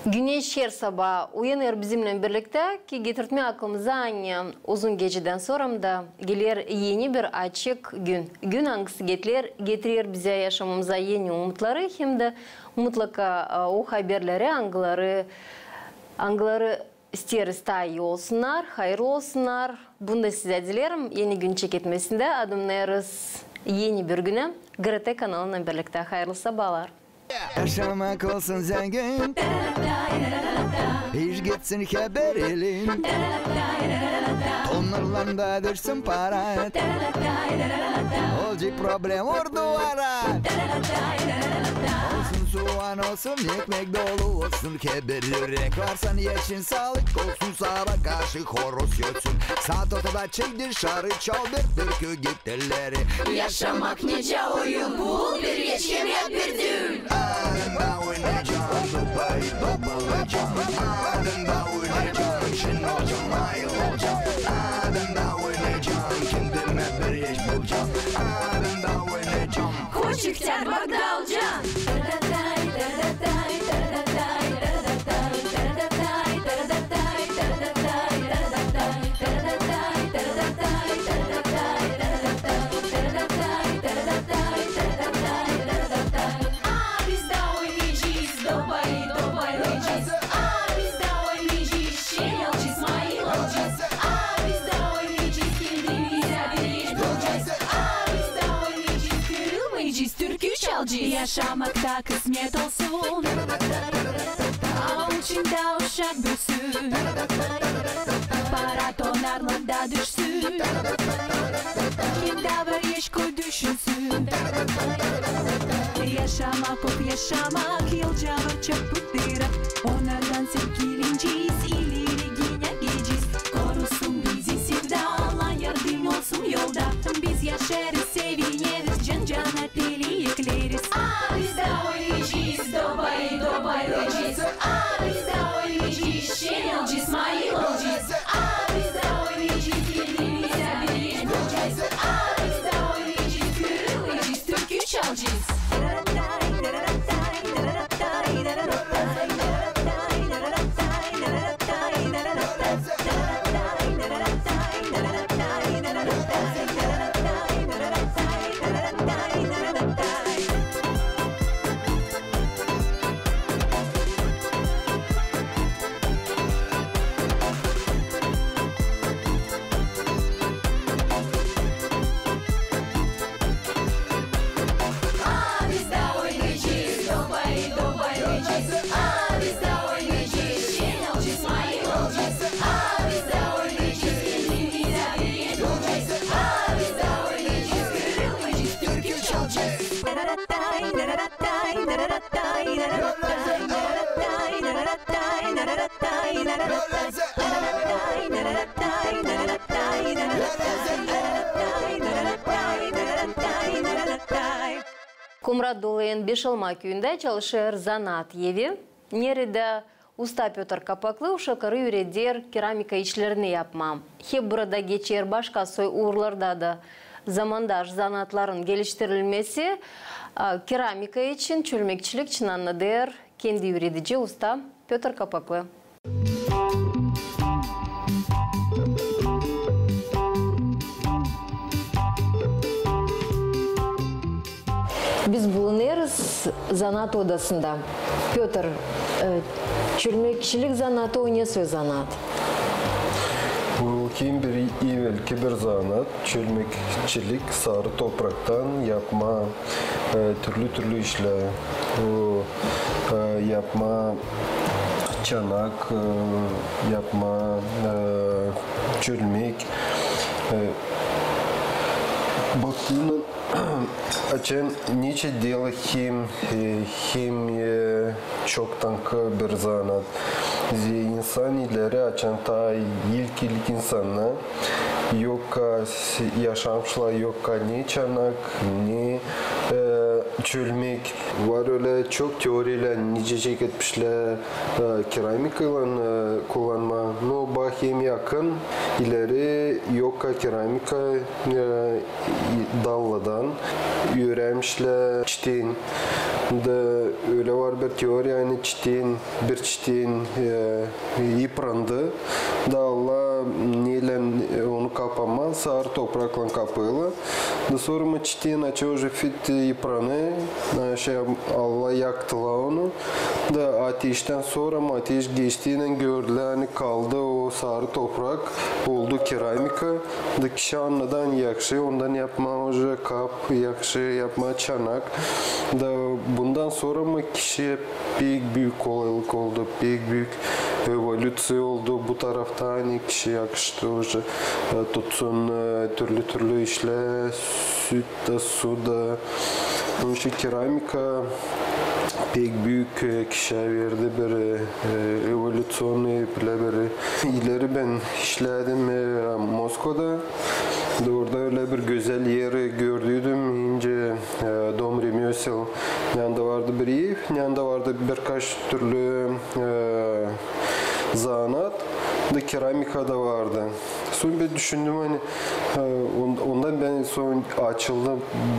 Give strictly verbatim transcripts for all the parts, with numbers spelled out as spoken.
Güneş her sabaa uyanêr bizimnän birliktä, ki getirtmää aklımıza, ani uzun gecedän sora da geler eni bir açık gün. Gün, angısı getirer, getirer bizä yaşamamıza eni umutları, hem dä mutlaka, e, o haberleri, angıları, angıları isteeriz taa ii olsunnar, hayırlı olsunnar. Bunu da sizä dileerim. Eni Gün çeketmesindä adımnêêrız eni bir günä GRT kanalınnan birliktä. Hayırlı sabaalar. Yaşamak olsun zengin, iş gitsin heberli, tonlarlan da düşsün para. Olacek problem ordulara. Olsun suan, olsun ekmek dolu olsun, heber ürek varsa, yaşın saalık olsun, sabaa karşı horoz ötsün. Saat ortada çık dışarı, çal bir türkü, git elleri. Yaşamak nicä oyun, bul bir eş hem yat bir düün. Adın da oynaycan, dobayı dobalaycan. Adın da oynaycan, şen olcan, mayıl olcan. Adın da oynaycan, kendimä bir eş bulcan. Adın da oynaycan. Koç ihtär, bak dalcan. A biz dä oynaycez, dobayı dobalaycez. A biz dä oynaycez, şen olacez, mayıl olacez. A biz dä oynaycez, kendimizä bir eş bulacez. A biz dä oynaycez, kırılmaycez, türkü çalacez. Yaşamakta kısmet olsun, avuç içindä uşak büsün. Para tonlarlan da düşsün. Kim dä bir eş koy düşünsün. Yaşamak, oh yaşamak, yılca bir çapıttıra. Onardan sevgilenecez, ileri genä gidecez. Korusun bizi sevda, Allah yardım olsun yolda. Biz yaşêêrız, sevineriz, can-cana telekleriz. A biz dä oynaycez, dobayı dobalaycez. A biz dä oynaycez, şen olacez, mayıl olacez. A biz dä oynaycez, kendimizä bir eş bulacez. A biz dä oynaycez, kırılmaycez, türkü çalacez. A biz dä oynaycez, dobayı dobalaycez. A biz dä oynaycez, şen olacez, mayıl olacez. A biz dä oynaycez, kendimizä bir eş bulacez. A biz dä oynaycez, kırılmaycez, türkü çalacez. Komrat Dolayın Beşalma küüyündä çalışêr zanaat evi, neredä usta Pötr Kapaklı uşakları üüreder keramika işlerini yapmaa. Hep burada geçer başka soy uurlarda da zamandaş zanaatların geliştirilmesi, a, keramika için, çölmekçilik için annadêr kendi üüredici usta Pötr Kapaklı. Biz bulunêrız zanaat odasında. Pötr, e, çölmekçilik zanaatı, o ne soy zanaat? Bu hem bir evelki bir zanaat, çölmekçilik, sarı topraktan yapmaa, e, türlü-türlü işlär. Bu, e, yapmaa çanak, e, yapmaa, e, çölmek. E, baktığında açan neçin deel hem, e, hem, e, çoktankı bir zanaat. Zerä insan ileri açan taa ilk-ilk insannar yokka s-, yaşamışlar yokka ne çanak, ne, e, çölmek. Var ölä çok teoriyalar, nicä çeketmişlär, e, keramikaylan, e, kullanmaa. No, bak, hem yakın, ileri yok ka keramika, e, i-, dallardan üürenmişlär çitin. Da ölä var bir teoriya, ani çitin, bir çitin, e, yıprandı. Da alêrlar neylän, e, onu kapamaa, saarı topraklan kapêêrlar. Da sora mı çitin açıp, uje fit yıpranêr, e, şey, alêrlar, yaktılar onu. Da ateştän sora mı, ateş geçtiynän gördülär, ani kaldı o saarı toprak, oldu keramika. Da kişi annadı, ani yahşı ondan yapmaa uje kap, yahşı yapmaa çanak. Da bundan sora mı kişiye pek büük kolaylık oldu, pek büük evolüţiya oldu bu tarafta, ani kişi yakıştı uje, e, tutsun, e, türlü-türlü işlär, süt da, su da. Onun için keramika pek büük, e, kişiyä verdi bir, e, evolüţionnıy, bilä bir. İleri bän işledim, e, Moskvada. Da orada ölä bir gözäl eri gördüydüm, nicä, e, Dom remesel. Yanında vardı bir ev, yanında vardı birkaç türlü, e, zanaat, da keramika da vardı. Sora bän düşündüm, ani, e, on-, ondan bän sora açıldı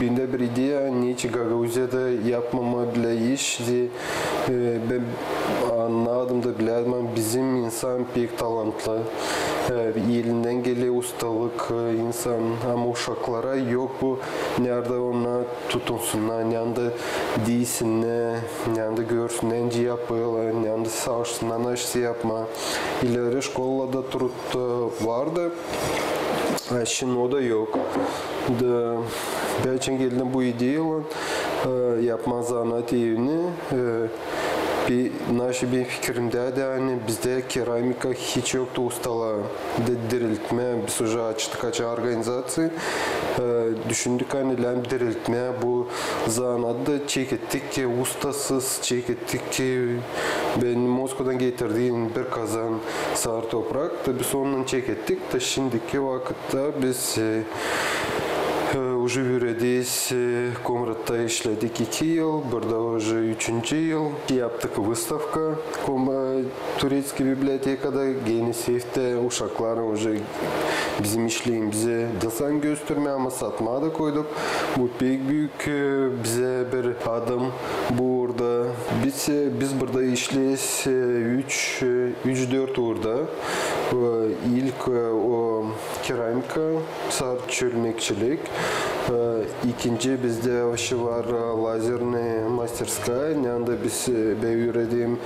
bendä bir ideya, neçin Gagauziyada yapmamaa bilä iş, e, bän annadım da bilärdin, ani bizim insan pek talantlı, e, elindän geler ustalık, e, insan, ama uşaklara yok bu, neredä onnar tutunsunnar, neredä diisinnär, neredä görsünnär, nicä yapêrlar, neredä savaşsınnar, nasıl yapmaa. İleri şkolada turut, e, vardı, a şindi o da yok. Da bän açan geldim bu ideyaylan, e, yapmaa zanaat evini, e, bir, nasıl benim fikirimdä dä, ani bizdä keramika hiç yoktu ustalar. Di-, diriltmää, biz uje açtık açan organizaţiya. E, düşündük, ani lääzım diriltmää bu zanaatı da, çekettik ki ustasız, çekettik ki, bän Moskvadan getirdim bir kazan saarı toprak, da biz onunnan çekettik, da şindiki vakıtta biz, e, e, uje üürederiz, e, Komratta işledik iki yıl, burada uje üçüncü yıl. Yaptık выставка, Kom-, e, Turetskiy bibliotekada, genä seftä uşaklar uje bizim işlerimizi da sade göstermää, ama satmaa da koyduk. Bu pek büük, e, bizä bir adım burada. Biz, e, biz burada işleeriz, e, üç, e, üç-dört uurda. E, ilk, e, o keramika, saarı çölmekçilik. E, ikinci bizdä işi var, e, лазерная мастерская, neredä biz, e, bän üüredim,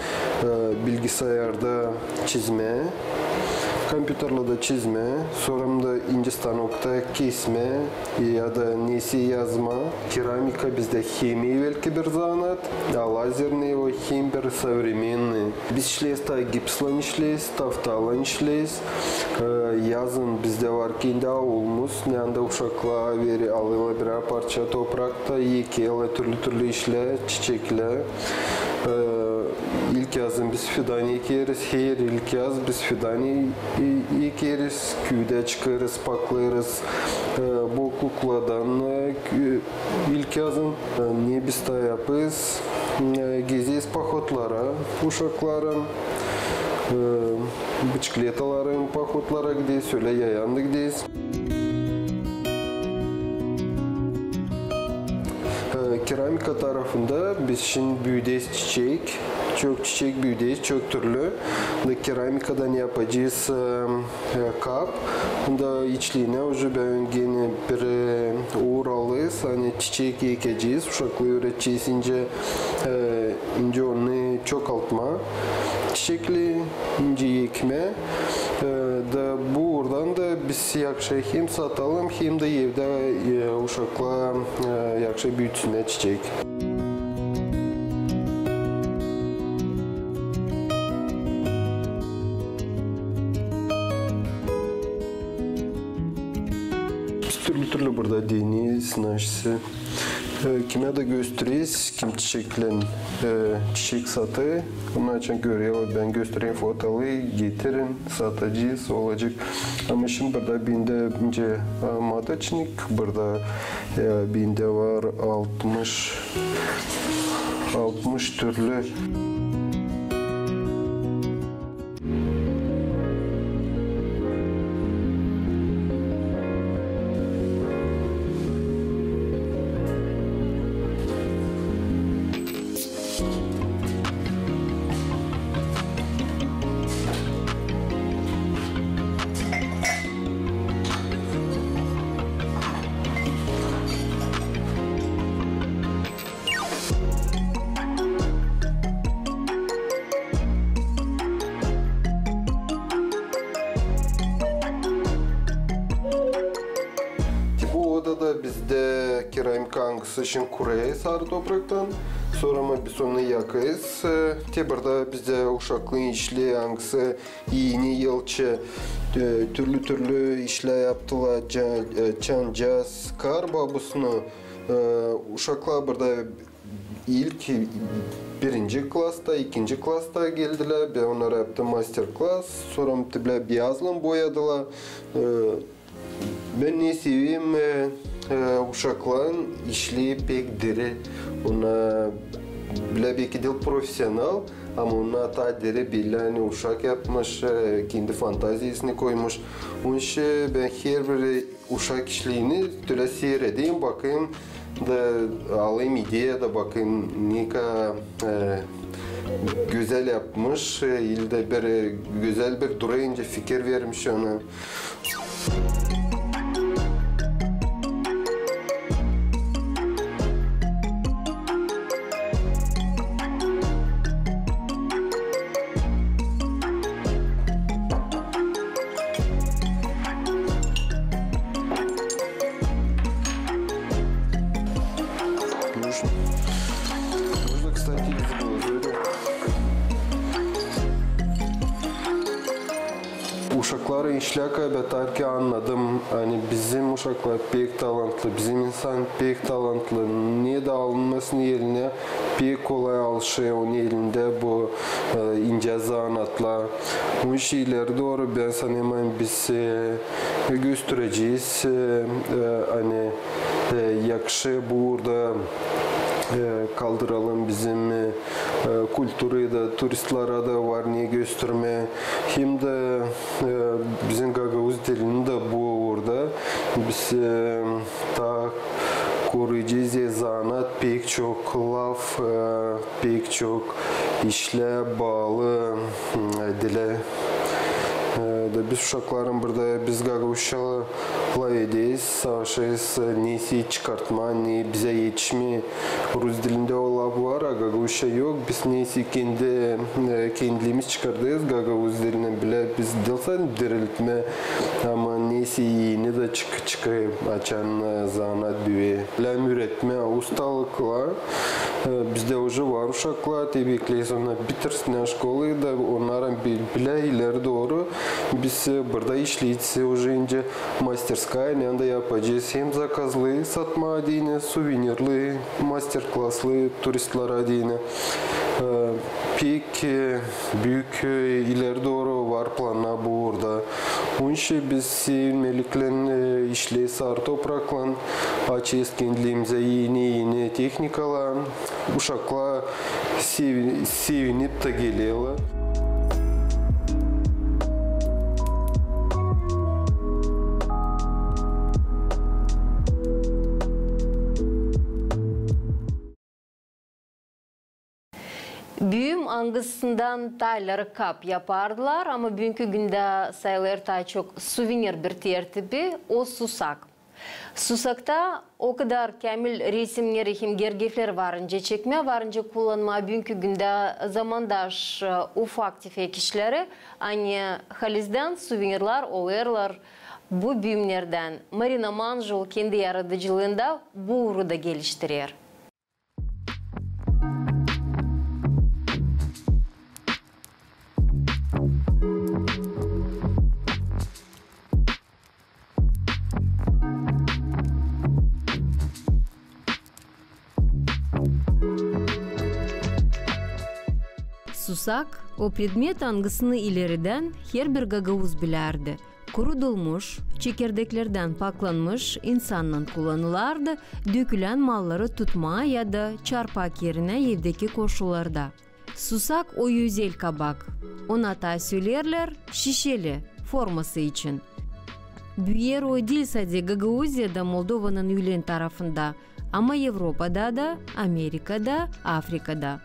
e, bilgisayarda çizmää, kompyuterlerdä çizmää, sora da ince stanokta kesmää, ya da nesä yazmaa. Keramika bizdä hem evelki bir zanaat, a лазерный o hem bir современный. Biz işleeriz, taa gipslan işleeriz, taftalan işleeriz. E, yazın bizdä var kendi aulumuz, neredä uşaklar verer, alêrlar birär parça toprak da ekerlär, türlü-türlü işlär, çiçeklär. E, ilk yazın biz fidan ekeriz, her ilk yaz biz fidan e-, e-, ekeriz, küüdä çıkêrız, paklêêrız, e, bokluklardan, e, kü-, ilk yazın, e, ne biz taa yapêrız, e, gezeriz pohodlara uşaklarlan, e, biçikletalarlan pohodlara gideriz, ölä yayan da gideriz. E, keramika tarafında biz şindi büüderiz çiçek, çok çiçek büüderiz, çok türlü. Da keramikadan yapacez, e, e, kap. Bunda içliinä uje bän genä bir, e, uur alêrız, ani çiçek ekecez, uşakları üüredecez nicä, e, nicä onu çokaltmaa. Çiçekleri nicä ekmää. E, da bu uurdan da biz yahşı hem satalım, hem dä evdä, e, uşaklar, e, yahşı büütsünnär çiçek. Biz türlü-türlü burada deniz, naşisi, E, kimä dä göstereyiz, kim çiçeklän, e, çiçek satêr. Onnar açan görerim, bän göstererim fotoları, getirin, satacez, olacek. Ama şindi burada bendä, bendä, e, matoçnik, burada, e, bendä var altmış, altmış türlü. Te bu odada bizdä keramika, angısı şindi kurêr sarı topraktan. Sora mı biz onu yakarız. E, te burada bizdä uşakların işi, angısı eni yılçı, e, türlü-türlü işlär yaptılar. Ca-, e, çancaz, kar babusunu, e, uşaklar burada ilk birinci klasta, ikinci klasta geldilär. Bän onnara yaptım master-klas. Sora te bilä biyazlan boyadılar. E, bän ne severim, e, e, uşakların işi pek diri. Onnar bilä beki diil profesional, ama onnar taa diri, bellä, ani uşak yapmış, e, kendi fantaziyasını koymuş. Onun için bän herbir uşak işini tölä siiredeyim, bakayım da alayım ideya da bakayım, ne kadar, e, gözäl yapmış, e, ildä bir, e, gözäl bir durayınca fikir vermiş ona. Можно, можно, кстати, из глазури. Uşakların işlää kabatarkän annadım, ani bizim uşaklar pek talantlı, bizim insan pek talantlı. Ne dä alınmasın elinä, pek kolay alışêr onun elindä bu, e, incä zanaatlar. Bu işlär dooru, bän sanêrım, ani biz, e, gösterecez, e, e, ani, e, yakışı burada, e, kaldıralım bizim, e, e, kulturayı da, turistlara da var ne göstermää. Hem dä, e, bizim gagauz dilini dä bu uurda biz, e, taa koruyacez, e, zanaat, pek çok laf, e, pek çok işlää baalı, m, dilä. E, da biz uşakların burada, biz gagauzça lafederiz, savaşêrız, e, neysä çıkartmaa, ne bizä etişmeer. Rus dilindä o laf var, a gagauzça yok. Biz neysä kendi, e, kendilerimiz çıkardêrız gagauz dilini bilä. Biz diil sade diriltmää, ama neysä eni dä çık-, çıkêr, açan, e, zanaat büüyer. Bilä üüretmää ustalıklar. E, bizdä uje var uşaklar, te bekleeriz, onnar bitirsinnär şkolayı da, onnarın bi-, bilä ileri dooru biz, e, burada işleyecez uje incä masterskaya, neredä yapacez hem zakazlı satmaa deyni, suvenirli master-klaslı turistlerä deyni. E, pek, e, büük, e, ileri dooru var plannar bu uurda. Onun için biz sevinmeliklän, e, işleeriz sarı topraklan, açêrız kendilerimizä eni, eni tehnikalar. Uşaklar sevi-, sevinip tä gelerlär. Büüm, angısından taa ileri kap yapardılar, ama büünkü gündä sayılêr taa çok suvenir bir tertibi, o susak. Susakta o kadar käämil resimneri hem gergefleri varınca çekmää, varınca kullanmaa büünkü gündä zamandaş, e, ufak-tüfek işleri, ani halizdän suvenirlär olêrlar bu büümnerdän. Marina Manjul kendi yaradıcılıında bu uuru da geliştirer. Susak, o predmet, angısını ileridän herbir gagauz bilärdi. Kurudulmuş, çekerdeklerdän paklanmış insannan kullanılardı dökülän malları tutmaa ya da çarpaa kerinä evdeki koşularda. Susak o özel kabak. Ona taa söleerlär şişeli, forması için. Büüyer o diil sade Gagauziyada, Moldovanın üülen tarafında, ama Evropada da, Amerikada, Afrikada.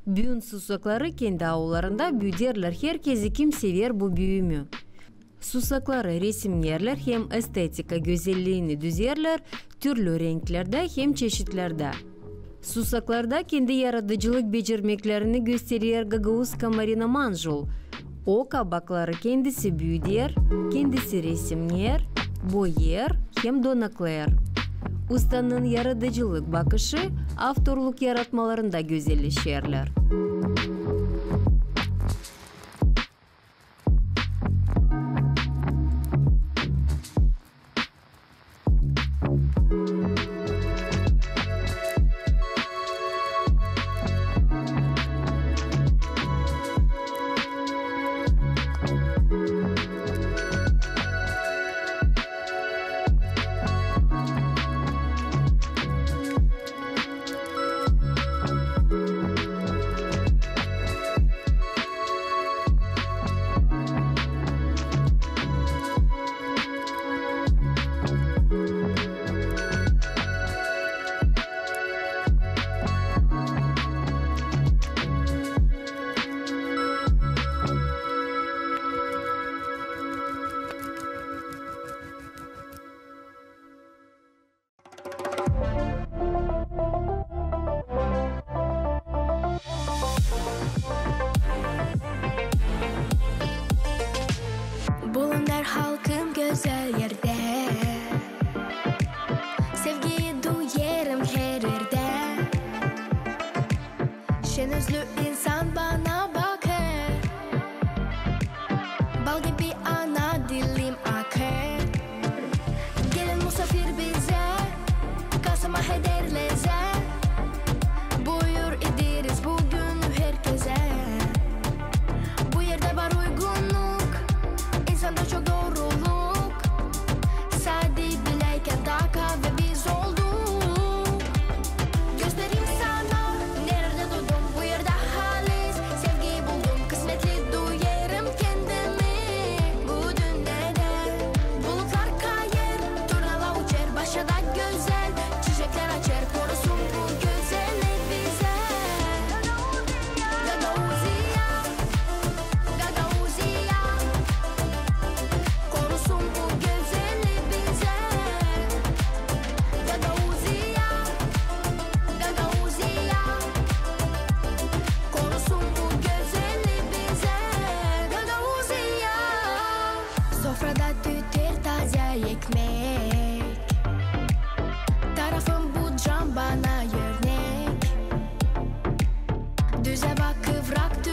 Büün susakları kendi aullarında büüderlär herkezi, kim sever bu büümü. Susakları resimnerlär hem estetika gözelliini düzerlär türlü renklerdä hem çeşitlerdä. Susaklarda kendi yaradıcılık becermeklerini gösterer gagauzka Marina Manjul. O kabakları kendisi büüder, kendisi resimner, boyer hem donaklêêr. Ustanın yaradıcılık bakışı avtorluk yaratmalarında gözelleşerlär. Bulunêr halkım gözäl erdä, sevgiyi duyêrım her erdä. Şen üzlü insan bana bakêr, bal gibi ana dilim akêr. Gelin musaafir bizä, kasama eder lezä. Buyur ederiz büün herkezä. Bu erdä var uygunnuk, insanda çok dooruluk. Sade biläykän taa kahve biz olduk. Göstererim sana, neredä duudum, bu erdä halis sevgiyi buldum. Kısmetli duyêrım kendimi bu dünnedä. Bulutlar kayêr, turnalar uçêr, başa da gözäl çiçeklär açêr. Korusun bu gözellik bizä. Gagauziya, Gagauziya, korusun bu gözellik bizä. Gagauziya, Gagauziya, korusun bu gözellik bizä. Gagauziya. Sofrada tüter taza ekmek. Tarafım bu cam bana örnek. Düzä bak, kıvrak